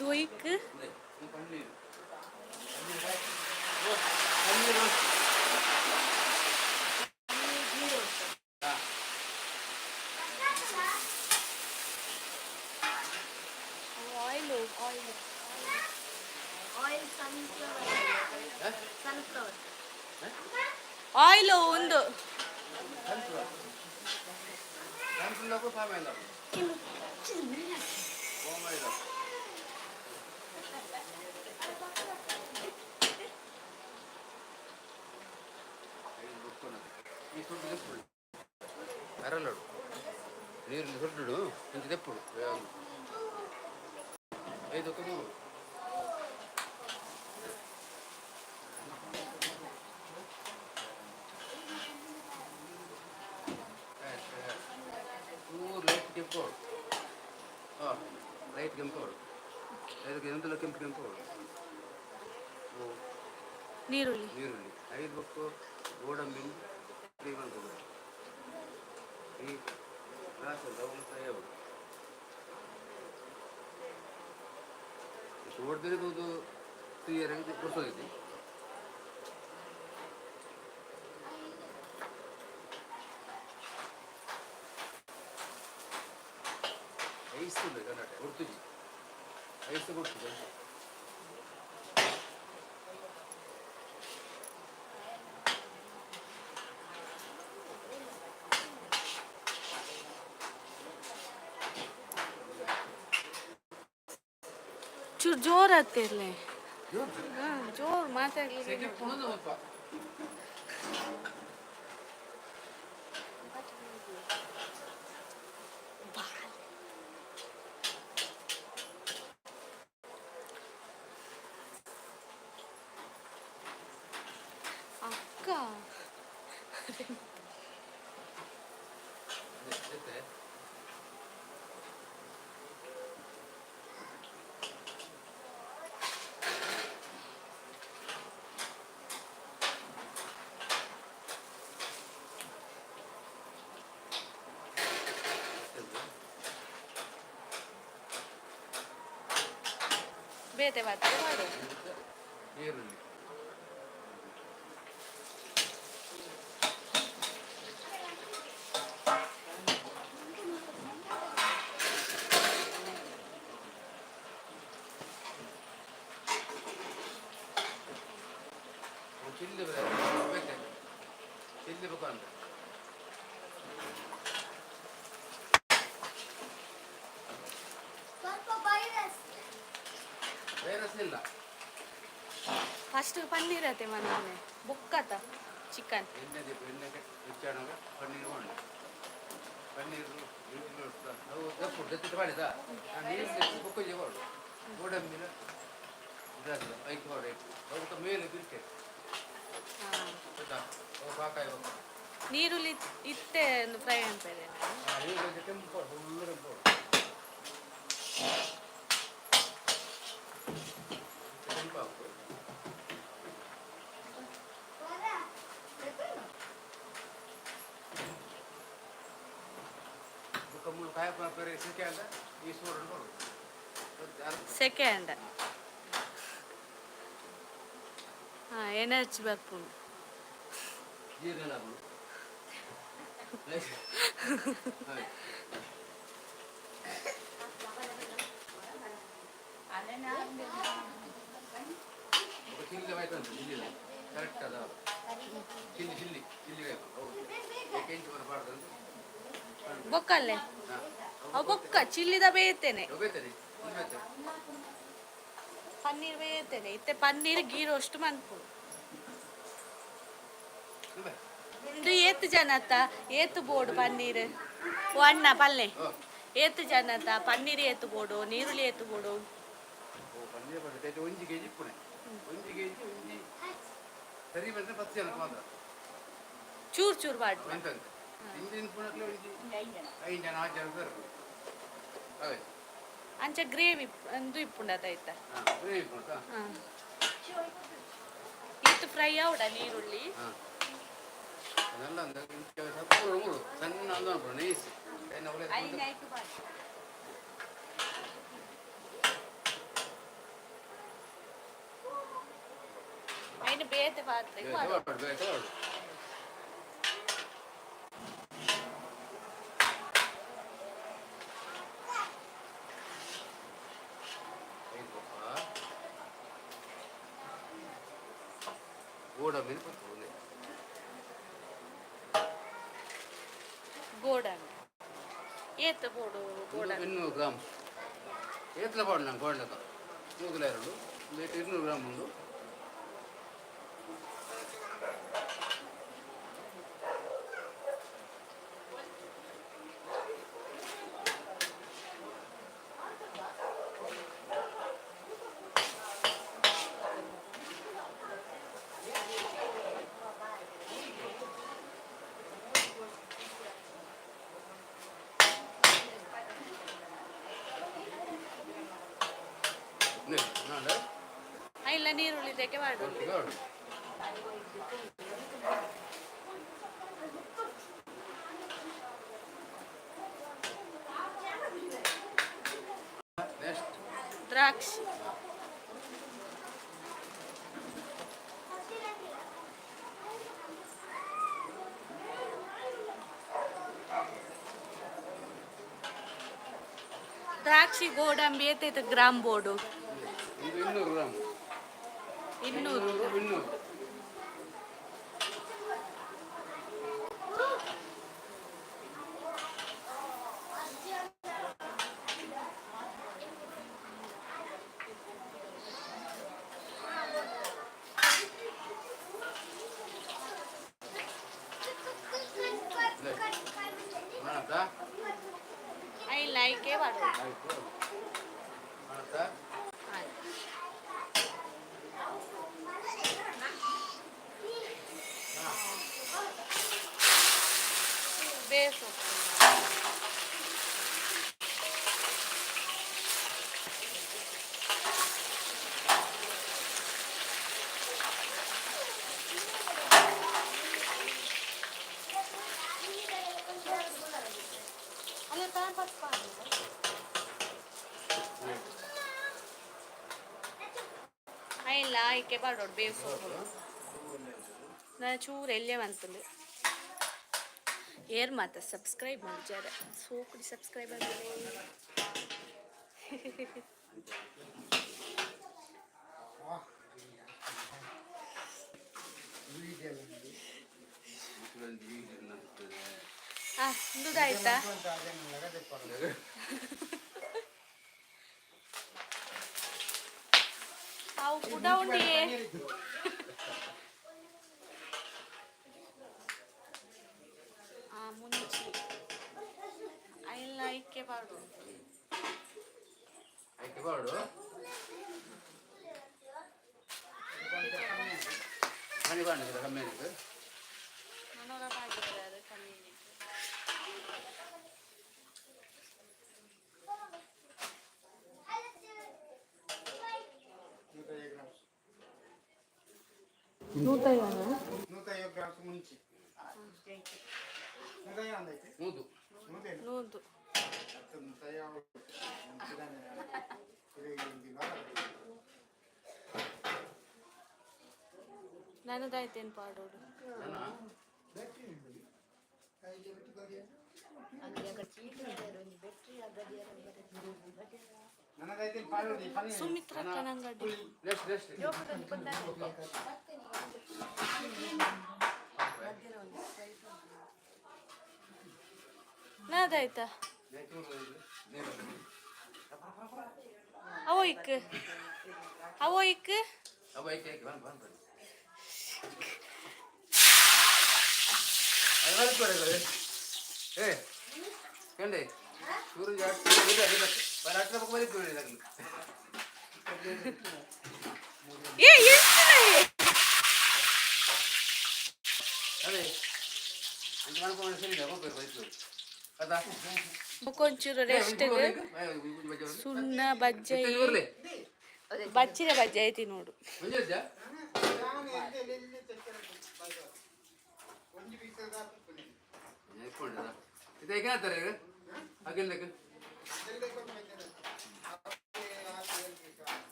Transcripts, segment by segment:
ಒಂದು ಒಯ್ಕ್. ಪನ್ನೀರ್ ಪನ್ನೀರ್. Oil oil. Oil sunflower, sunflower. Oil ಒಂದು. Sunflower, sunflower, palm oil, palm oil. ಈ ಸುಡ್ಡು ದೆಪ್ಪುಡು ಅರಲಡು ನೀರಲ್ಲಿ ಸುಡ್ಡು ಇಂಚ ದೆಪ್ಪುಡು ಐದಕ್ಕೆ ಮೂರು. ಚೂರು ಲೈಟ್ ಕೆಂಪು, ಹಾಂ, ಲೈಟ್ ಕೆಂಪು. ಐದಕ್ಕೆ ಎಂತೆಲ್ಲ ಕೆಂಪು ಕೆಂಪು. ಓ. ನೀರುಳ್ಳಿ. ನೀರುಳ್ಳಿ ಐದು ಬಕ್ಕು, ಗೋಡಂಬಿ ಫ್ರೀ ಮಾಡ್ಬೋದು. ಈ ಗ್ಲಾಸ್ ಅವು ಫ್ರೈ ಆಗ್ಬೇಕು. ಹೊಡೆದಿರೋದು ತೀಯರಾಗಿ ಕೊಡ್ಸೋದಿದೆ. ಐಸ್ ಇಲ್ಲ ಕರ್ನಾಟಕ ಗುರ್ತುಜಿ ಐಸ್ ಕೊಡ್ತದೆ. ಚೂರು ಜೋರು ಹತ್ತಿರ್ಲಿ. ಹಾಂ, ಜೋರು ಮಾತಾಡ್ಲಿ. ಸೆಕೆ ಪುಣದು ಸ್ವಲ್ಪ. ಅಕ್ಕ. ಜೊತೆ. ಬೇತೆ ಬಾತೆ ಮಾಡು. ಈರುಳ್ಳಿ. ಚಿಲ್ಲಿ ಬೇಕು, ಚಿಲ್ಲಿ ಬೇಕು ಅಂದ್ರೆ. ಸ್ವಲ್ಪ ವೈರಸ್. ವೈರಸ್ ಇಲ್ಲ. ಫಸ್ಟ್ ಪನ್ನೀರ್ ಅತ್ತೆ ಮನೆ ಬುಕ್ಕತ ಚಿಕನ್. ಎಣ್ಣೆ ದೀಪ, ಎಣ್ಣೆಗೆ ಹೆಚ್ಚಾಣಾಗ ಪನ್ನೀರ್ ಮಾಡಿ, ಪನ್ನೀರು ಅವು ದಪ್ಪು ದತ್ತಿಟ್ಟು ಮಾಡಿದ ನೀರು ಬುಕ್ಕೊಂಜಿ ಕೊಡು. ಗೋಡಂಬಿನ ಇದಾಗ್ತದೆ, ಐದು ಕೊಡು, ಐದು ಅವಕ್ಕೆ ಮೇಲೆ ಬಿರ್ಕೆ. ಗೊತ್ತಾ, ಅವು ಪಾಕ. ನೀರುಳ್ಳಿ ಇತ್ತೆ ಒಂದು ಫ್ರೈ ಅನ್ಪೇದೆ. ನೀರು ಕೆಂಪು ಕೊಡು, ಫುಲ್ಲು ಕೆಂಪು ಕೊಡು, ಕೆಂಪು ಹಾಕು. ಬುಕ್ಕ ಮೂರು ಕಾಯಿ ಬೇರೆ ಸೆಕೆ ಅಂದ ಈ ಸೂರನ್ನು ಕೊಡು. ಸೆಕೆಂಡ್ ಹಾಂ, ಎನರ್ಜಿ ಬರ್ಪುಂಡು. ಜೀರ್ಣ ಆಗುದು. ಹಾಗೆ. ఒక ಚಿಲ್ಲಿ ಆಯ್ತು ಅಂತ, ಚಿಲ್ಲಿ ಕರೆಕ್ಟ್ ಅದ. ಚಿಲ್ಲಿ ಚಿಲ್ಲಿ ಚಿಲ್ಲಿ ಬೇಕು, ಹೌದು. ಕೆಂಚು ಬರಬಾರ್ದು. ಬೊಕ್ಕಲ್ಲೇ ಅವು ಬೊಕ್ಕ ಚಿಲ್ಲಿದ ಬೇಯ್ತೇನೆ. ಬೇತೇನೆ ಬೇತೆ. ಪನ್ನೀರ್ ಬೇಯ್ತೇನೆ. ಇತ್ತೆ ಪನ್ನೀರ್ ಗೀ ರೋಸ್ಟ್ ಮನ್ಪುಡು. ಇದು ಏತ್ ಜನತ ಏತ್ ಬೋಡು ಪನ್ನೀರ್? ಓ ಅಣ್ಣ, ಪಲ್ಲೆ ಏತ್ ಜನತ ಪನ್ನೀರ್ ಏತ್ ಬೋಡು, ನೀರುಳ್ಳಿ ಏತ್ ಬೋಡು? ಓ, ಪನ್ನೀರ್ ಬರ್ತೈತೆ. 1 ಕೆಜಿ ಇಪ್ಪುಣೆ, 1 ಕೆಜಿ ಒಂಜಿ ಸರಿ ಬಂದ್ರೆ 10 ಜನಕ್ಕೆ ಮಾತ್ರ. ಚೂರ್ ಚೂರ್ ಬಾಡು. ಎಂತ ಇಂಜಿನ್ ಪುಣಕ್ಲೆ ಒಂಜಿ ಐದು ಜನ, ಆರು ಜನ ಬರ್ಬೋದು ಅವೇ. ಅಂಚ ಗ್ರೇವಿ ಒಂದು ಇಪ್ಪುಂಡತ ಆಯ್ತಾ? ಹಾಂ, ಗ್ರೇವಿ ಇಪ್ಪುಂಟಾ. ಹಾಂ, ಇತ್ತು ಫ್ರೈ ಆವಡ ನೀರುಳ್ಳಿ. ಹಾಂ, ಅದೆಲ್ಲ ಒಂದು ಇಂಚ ಮೂರು ಮೂರು ಸಣ್ಣ ಒಂದು ಅನ್ಬೋದು ನೈಸ್. ಐನು ಬೇತೆ ಪಾತ್ರೆ. ಬೇತೆ ವಾಡು, ಬೇತೆ ವಾಡು. ಗೋಡಂಬಿ ಪತ್ತೊಂದೆ. ಗೋಡಂಬಿ ಏತ್ ಬೋಡು ಗೋಡಂಬಿ? 200 ಗ್ರಾಮ್. ಏತ್ಲ ಪಾಡು ನಾನು ಗೋಡಕ 100 ಎರಡು 200 ಗ್ರಾಮ್ ಉಂಡು. ನಾಡ. ಇಲ್ಲ, ನೀರುಳ್ಳಿ ತೆಗೆ ಮಾಡು. ಒಟ್ಟಿಗೆ ವಾಡು. ನೆಕ್ಸ್ಟ್. ದ್ರಾಕ್ಷಿ. ದ್ರಾಕ್ಷಿ ಗೋಡಂಬಿ ಏತೈತೆ ಗ್ರಾಮ್ ಬೋರ್ಡು? ಇದು 200 ಗ್ರಾಮ್. 200. 200. ಮಾಡತ್ತಾ? ಇಲ್ಲ, ಐಕೆ ಮಾಡು. ಆಯ್ತು, ಮಾಡತ್ತಾ? ಆಯ್ತು. ಬೇಸು. ಅಲ್ಲ, ಪ್ಯಾಂಪರ್ಸ್ ಇಲ್ಲ, ಐಕೆ ಬಾಡೋಡು ಬೇಸು. ನಾನು ಚೂರು ಎಲ್ಲೇ ಬಂತಂದು ಏರ್ ಮಾತ ಸಬ್ಸ್ಕ್ರೈಬ್ ಮಾಡಿದ್ದಾರೆ. ಸೋಕುಡಿ ಸಬ್ಸ್ಕ್ರೈಬ್ ಆಗಿದೆ. ಆ ಆಯ್ತಾ? ಅವು ಕೂಡ ಉಂಡಿಯೇ. ಆ ಮುಂಚಿ ಇಲ್ಲ, ಐಕೆ ಬಾಡು. ಐಕೆ ಬಾಡು. ಮನೆ ಬಾಂಡಿದ್ರೆ ಕಮ್ಮಿ ಆಗಿದೆ. ನನೊರ ಬಾಗಿದ್ದಾರೆ, ಅದು ಕಮ್ಮಿ. 150 ಗ್ರಾಮ್ಸ್ ಮುಂಚಿ 150 ಅಂದೈತಿ. 100. 100. 100. 150. ನನ್ನದಾಯ್ತೇನು ಪಾಡೋಡು? ನನಗೈತಿ ಪಾಲು ಪನ್ನೀರ್. ಸುಮಿತ್ರ ನಂಗಡಿ. Next, next. ನದಾಯ್ತಾ? ಅವೋ ಇಕ್, ಅವೋ ಇಕ್. ಅವ ಐಕೆ ಐಕೆ ಬನ್ ಬನ್ ಬನ್. ಅದು ಬರ್ಕೊಡೆ. ಏ ಕಂಡೆ ಸೂರಜ್ ಇಲ್ಲ ಇಲ್ಲ, ಬರ ಅಟ್ಲ ಪಕ್ಕ ಬರೀ ಆಗಲಿ. ಏ, ಎಂತ? ಅದೇ ಅಂತ ಮಾಡ್ಕೊಂಡು ಸರಿ ಇದೆ, ಹೋಗ್ಬೇಕು ಬರೀ ಅದ. ಒಂಚೂರು ರೆಸ್ಟ್. ಸುಣ್ಣ ಬಜ್ಜಾಯಿ, ಬಚ್ಚಿನ ಬಜ್ಜಾಯಿ ತಿನ್ನೋಡು. ನಾನು ಎಲ್ಲಿ ಎಲ್ಲಿ ತೆಕ್ಕರೆ ಒಂಜಿ ಪೀಸದ. ಇದು ಹೇಗೆ ಅಂತಾರೆ ಅಗಿಲ್ಲಕ್ಕೆ?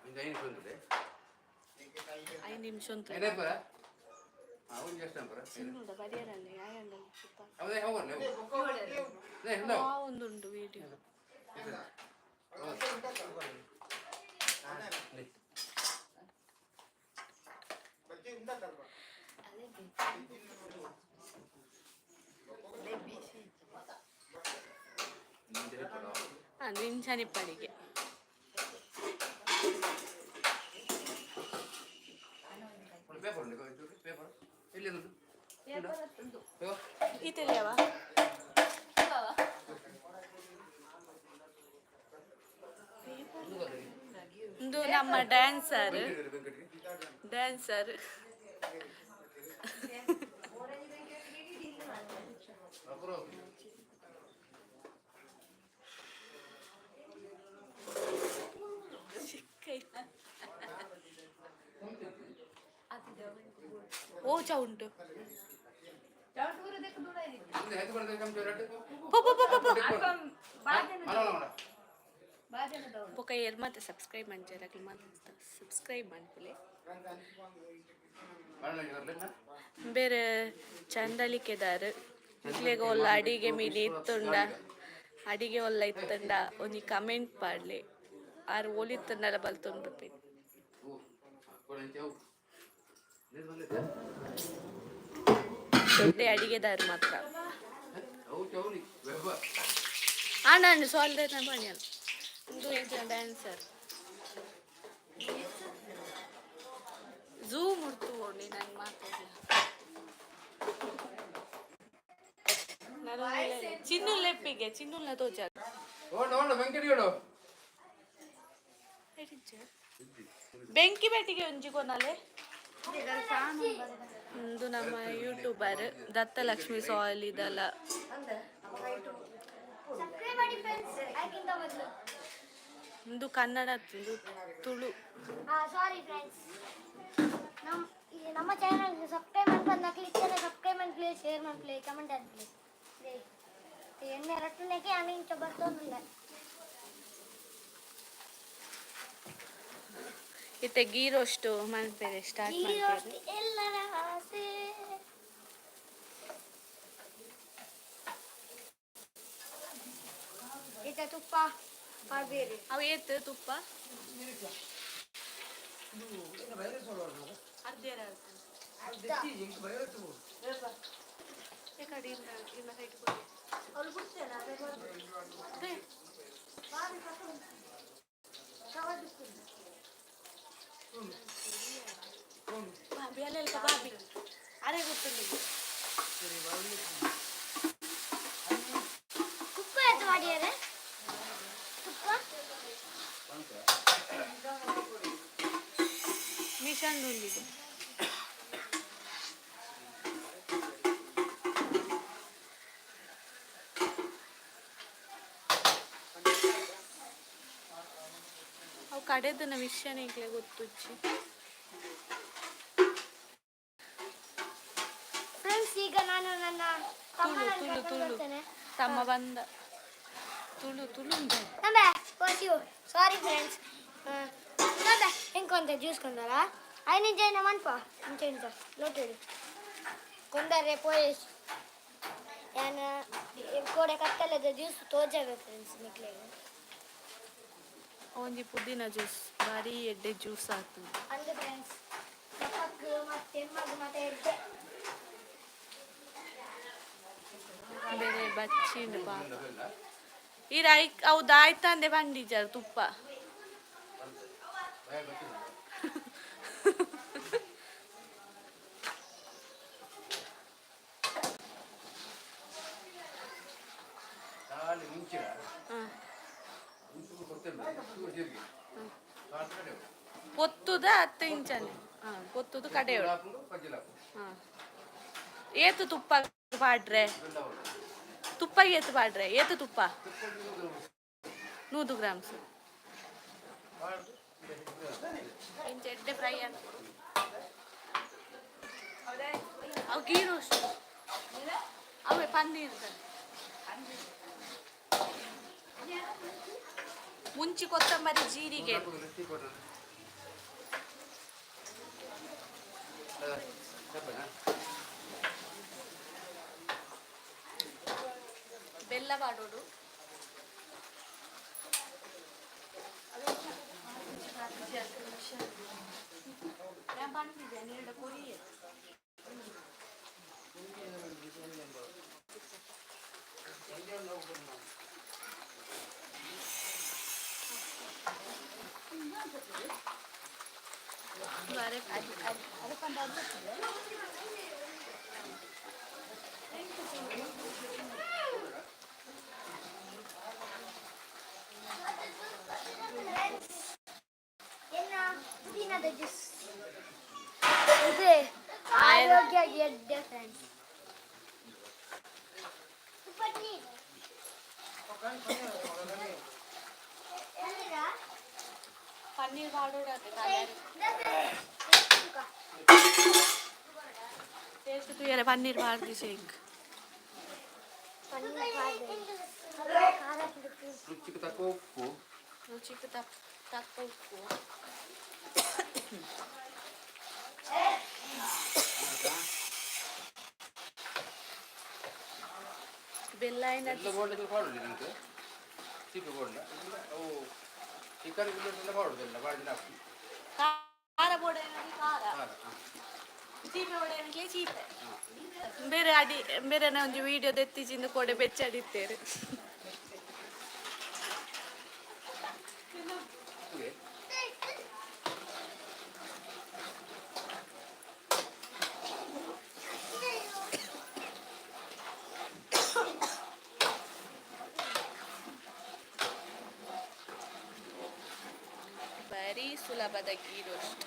ಒಂದು 5 ಬಂದಿದೆ. 5 ನಿಮಿಷ ಉಂಟು. ಏನೇ ಪರ ಅವ್ನು ಎಷ್ಟು ನಂಬರ? ಚಿನ್ನುಡ ಬರಿಯರಲ್ಲ ಯಾಯಂಡ. ಅವನೇ ಹೋಗಲ್ಲ. ಹೋಗಲ್ಲ. ಒಂದುಂಟು ವಿಡಿಯೋ. ಹಾಂ, ನಿಂಚನಿಪ್ಪಡಿಗೆ. ಪೇಪರ್ ಉಂಟು, ಪೇಪರ್ ಎಲ್ಲಿ ಉಂಟು? ಈತೆಲ್ಲಿಯವ? ಇದು ನಮ್ಮ ಡ್ಯಾನ್ಸರ್. ವೆಂಕಟಗಿರಿ. ಡ್ಯಾನ್ಸರ್. ಅಪುರ. ಚಿಕ್ಕ ಓ ಚೌಂಟು. ಇದು ಹೆದ್ದು ಬರ್ತದೆ ಕಂಪ್ಯೂಟರ್. ಪೋ ಪೋ ಪೋ ಪೋ. ಅಲ್ಲ. ಬೊಕ ಏರ್ ಮತ್ತೆ ಸಬ್ಸ್ಕ್ರೈಬ್ ಮಂಜಾರಾಗ್ಲಿ ಮತ್ತೆ ಸಬ್ಸ್ಕ್ರೈಬ್ ಮನ್ಪುಲೆ. ಬೇರೆ ಚಂದಳಿಕೆದಾರ್ ಇಕ್ಲೆಗ್ ಒಲ್ಲ ಅಡಿಗೆ ಮೀನಿ ಇತ್ತುಂಡ, ಅಡಿಗೆ ಒಲ್ಲ ಇತ್ತುಂಡ ಒಂಜಿ ಕಮೆಂಟ್ ಪಾಡ್ಲೆ. ಆರ್ ಒಲಿತ್ತುಂಡಲ ಬಲ್ತೊಂದು. ದೊಡ್ಡ ಅಡಿಗೆದಾರ್ ಮಾತ್ರ. ಆ, ನಾನು ಸಾಲ್ದ ಪಣಿಯಲ್ಲ. ಇದು ಡ್ಯಾನ್ಸರ್. ಝೂಮ್ ಉಡ್ತು ಓಡಿ ನಾನು ಮಾತಾಡಲ್ಲ. ಚಿನ್ನು ಲೆಪ್ಪಿಗೆ ಚಿನ್ನುಲ್ಲ ತೋಜ. ಓಡು ಓಡು ವೆಂಕಟಗೌಡ. ಬೆಂಕಿ ಬೇಟಿಗೆ ಒಂಜಿ ಕೊನಲೆ. ಒಂದು ನಮ್ಮ ಯೂಟ್ಯೂಬರ್ ದತ್ತಲಕ್ಷ್ಮಿ ಸಾಯಿಲ್ ಇದಲ್ಲ. ಸಬ್ಸ್ಕ್ರೈಬ್ ಮಾಡಿ ಫ್ರೆಂಡ್ಸ್, ಅದಕ್ಕಿಂತ ಮೊದಲು. ಒಂದು ಕನ್ನಡ, ಒಂದು ತುಳು. ಹಾಂ, ಸಾರಿ ಫ್ರೆಂಡ್ಸ್. ನಮ್ಮ ಈ ನಮ್ಮ ಚಾನಲ್ ಸಬ್ಸ್ಕ್ರೈಬ್ ಮಾಡ್ಕೊಂಡು ಕ್ಲಿಕ್ ಸಬ್ಸ್ಕ್ರೈಬ್ ಮಾಡಿ, ಶೇರ್ ಮಾಡಿ, ಕಮೆಂಟ್ ಹಾಕಿ. ಎಣ್ಣೆ ರಟ್ಟನೆಗೆ ಆನೆ ಇಂಚ ಬರ್ತೊಂದಿಲ್ಲ. ಇತ್ತೆ ಗೀ ರೋಸ್ಟ್ ಮನ್ಪೆರೆ ಸ್ಟಾರ್ಟ್ ಈ ಮಾಡ್ತೇವೆ. ರೋಸ್ಟ್ ಎಲ್ಲರ ಆಸೆ. ಇತ್ತ ತುಪ್ಪ ಪಾಡ್ಬೇರಿ. ಅವು ಏತ್ ತುಪ್ಪ? ಅರ್ಧ. ಅವ್ರು ಬಿಡ್ತೇನೆ ಅದೇ. ಬಾರಿ ಕವರ್. ಬಾಬಿ ಅಲ್ಲೆಲ್ಲ ಬಾಬಿ ಅರೆ ಗೊತ್ತುಂಡು. ತುಪ್ಪ ಎತ್ತು ಮಾಡ್ಯಾರ ತುಪ್ಪ. ಮಿಷನ್ ಉಂಡಿದೆ. ಅವು ಕಡೆದನ ವಿಷಯನೇ ಎಂಕ್ಲೆ ಗೊತ್ತುಜ್ಜಿ. ಫ್ರೆಂಡ್ಸ್, ಈಗ ನಾನು ನನ್ನ ತಮ್ಮನನ್ನು ತುಳು, ಕರ್ಕೊಂಡು ತುಳು. ಬರ್ತೇನೆ. ತಮ್ಮ ಬಂದ. ತುಳು ತುಳು ಉಂಟು. ನಂಬೆ ಕೋಸಿಯು. Sorry friends. ನಂಬೆ ಹೆಂಗೆ ಜ್ಯೂಸ್ ಕೊಂದಾರ ಐದು ಜನ ಮನ್ಪ ಇಂಚ ಇಂಚ ಲೋಟೇಡು ಕೊಂದರೆ ಪೋಯೇಶ್ ಯಾನ ಕೋಡೆ ಕತ್ತಲೆದ ಜ್ಯೂಸ್ ತೋಜವೆ ಫ್ರೆಂಡ್ಸ್ ನಿಕ್ಲೆಗ್. ಒಂಜಿ ಪುದೀನ ಜ್ಯೂಸ್ ಬಾರಿ ಎಡ್ಡೆ ಜ್ಯೂಸ್ ಆತು. ಅಂದು ಫ್ರೆಂಡ್ಸ್, ಕಪ್ಪಕ್ ಮತ್ತೆ ಎಮ್ಮಗ್ ಮತ್ತೆ ಎಡ್ಡೆ. ಬೇರೆ ಬಚ್ಚಿಂಡು ಪಾಪ. ಈ ರೈ ಹೌದು ಆಯ್ತಂದೆ ಬಂಡಿಜಾರ ತುಪ್ಪ. ಭಯ ಗೊತ್ತಿಲ್ಲ. ಖಾಲಿ ಮುಂಚಿನ ಮುಂಚೆ ಗೊತ್ತಿಲ್ಲ, ಚೂರು ಜೀರಿಗೆ ಕಾಳು ಕಡೆವು. ಪೊತ್ತುದ 10 ಇಂಚನೆ. ಹಾಂ, ಪೊತ್ತುದು ಕಡೆಯೋಡು. ಹಾಕೊಂಡು ಪಜ್ಜಿಲ್ ಹಾಕು. ಹಾಂ, ಏತು ತುಪ್ಪ ಪಾಡ್ರೆ? ಬೆಲ್ಲ ಹೊಡು. ತುಪ್ಪ ಏತು ಪಾಡ್ರೆ? ಏತು ತುಪ್ಪ? ತುಪ್ಪ ಒಂದು 100 ಗ್ರಾಮ್ಸ್. ಕಾಳು. ಇಂಚ ಎಡ್ಡೆ ಫ್ರೈ ಆತು. ಅವು ಗೀ ರೋಸ್ಟ್, ಅವೇ ಪನ್ನೀರ್. ಮುಂಚಿ, ಕೊತ್ತಂಬರಿ, ಜೀರಿಗೆ. ರುಚಿ ಕೊಡು. ಬೆಲ್ಲ ಪಾಡೋಡು. ഞാൻ പണിതില്ല നീടെ പൊരിയ. ಎನ್ನ ಪುದೀನದ ಜ್ಯೂಸ್ ಇದು ಆರೋಗ್ಯ ಎಡ್ಡೆ ಫ್ರೆಂಡ್ಸ್. ಪನ್ನೀರ್ ಪನ್ನೀರ್ ಪಾಡೋಡು. ಟೇಸ್ಟ್ ತೂಯರೆ ಪನ್ನೀರ್ ಪಾಡ್ದು ಶೇಕ್. ಖಾರ. ರುಚಿಗೆ ತಕ್ಕ ಉಪ್ಪು. ರುಚಿಗೆ ತಕ್ಕ ತಕ್ಕ ಉಪ್ಪು. ಬೆಲ್ಲ. ಎಲ್ಲ ಬೋರ್ಡ್ ಪಾಡುದು ನನಗೆ ಚೀಪೆ ಬೋರ್ಡ್ ಅವು ಚಿಕನ್ ಎಲ್ಲ ಪಾಡುದಿಲ್ಲ, ಪಾಡಿನ ಹಾಕಿ. ಖಾರ ಬೋಡ ಖಾರ. ಖಾರ. ಚೀಪೆ ಬೋಡ ಚೀಪೆ. ಬೇರೆ ಅಡಿ ಬೇರೆ ಒಂಜಿ ವಿಡಿಯೋ ದೆತ್ತಿಜಿಂದ ಕೊಡೆ ಬೆಚ್ಚಡಿತ್ತೇರು. ಹೀಗೆ. ಬರೀ ಸುಲಭದ ಗೀ ರೋಸ್ಟ್.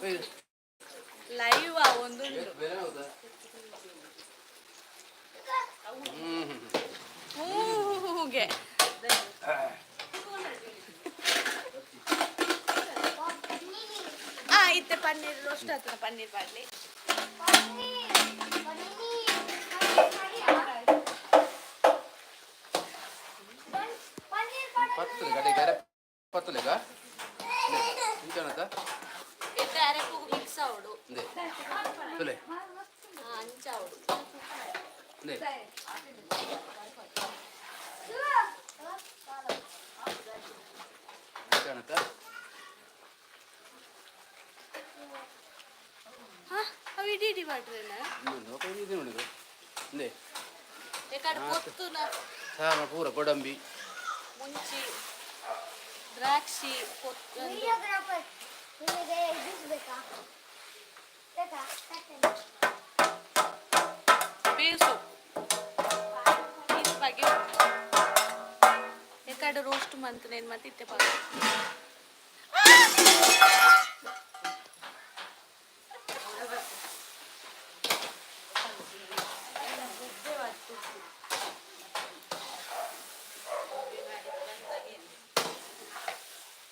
ಏಯ್, ಲೈವ್ ಒಂದುಂಡು. ಬೇರೆ ಹೌದಾ? ಹ್ಮ್. ಹೂಗೆ. ಆ ಇತ್ತೆ ಪನ್ನೀರ್ ರೋಸ್ಟ್ ಆಗ್ತದೆ, ಪನ್ನೀರ್ ಪಾಡ್ಲಿ. ಪನ್ನೀರ್ ಪನ್ನೀರ್ ಪನ್ನೀರ್. ಪತ್ತಲೆ ಕಡೆಗೆ ಅರೆ ಪತ್ತಲೆಗ ಇಂಚನತ. ಇತ್ತೆ ಅರೆಪುಗು ಮಿಕ್ಸ್ ಆವಡು. ಇಂದೆ ತುಲೆ. ಅಂಚಾವಡು. ಇಂದೆ. ಇಂಚನತ. ಹಾ ಅವು ಇಡೀ ಇಡೀ ಮಾಡ್ರೇನ? ಇನ್ನೊಂದು ఒక ಇದು ನೋಡಿದು ಇಂದೆ. ಬೇಕಾದ್ರೆ ಪೊತ್ತುನ. ಸಾಮ ಪೂರ ಗೋಡಂಬಿ. ಮುಂಚಿ ದ್ರಾಕ್ಷಿ ಪೊತ್ತು. ವಿಡಿಯೋಗ್ರಾಫರ್, ನಿಮಗೆ ಜ್ಯೂಸ್ ಬೇಕಾ? ಬೇಕಾ? ತರ್ತೇನೆ. ಬೇವು ಸೊಪ್ಪು ಇದು ಬಗ್ಗೆ ಎಕಡೆ ರೋಸ್ಟ್ ಮಂತನೇನು ಮತ್ತೆ ಇತ್ತೆ ಪಾಕ.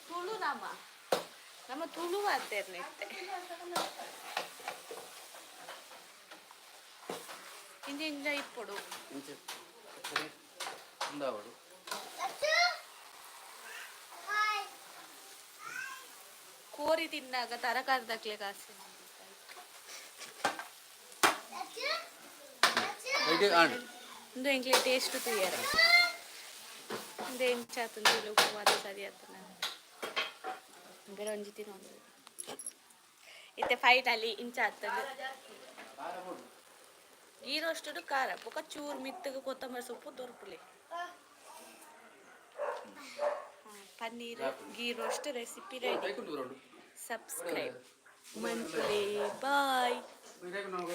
ತುಳು ನಮ್ಮ ನಮ್ಮ ತುಳು ಅಂತೇನೆ ಇತ್ತೆ. ಇಂಜ ಇಂಜ ಇಪ್ಪೊಡು. ಇಂಚ ಸರಿ ಉಂದಾವಡು. ಲಚ್ಚು! ಹಾಯ್. ಕೋರಿ ತಿನ್ನಾಗ ತರಕಾರಿ ದಕ್ಲೆ ಕಾಸು. ಲಚ್ಚು! ಲಚ್ಚು! ಇದು ಆಂಡ್. ಇಂದು ಎಂಕ್ಲೆ ಟೇಸ್ಟ್ ತೂಯರ. ಇಂದು ಎಂಚಾತುಂದು ಉಪ್ಪು ಮಾತ ಸರಿ ಆತನ. ಬೇರೆ ಒಂಜಿ ತಿನ್ನೊಂದು. ಇತ್ತೆ ಫೈನಲಿ ಇಂಚ ಆಗ್ತದೆ. ಖಾರ ಬೋಡು. ಗೀ ರೋಸ್ಟೆಡ್ ಖಾರ ಬೊಕ ಚೂರು ಮಿತ್ತಗ ಕೊತ್ತಂಬರಿ ಸೊಪ್ಪು ದೊರ್ಪುಲೆ. Paneer ghee roast recipe ready. ಕೈಕೊಂಡು ಬರೋಡು. ಸಬ್ಸ್ಕ್ರೈಬ್ ಮನ್ಪುಲೆ. ಬಾಯ್. ಕೈಕೊಂಡು.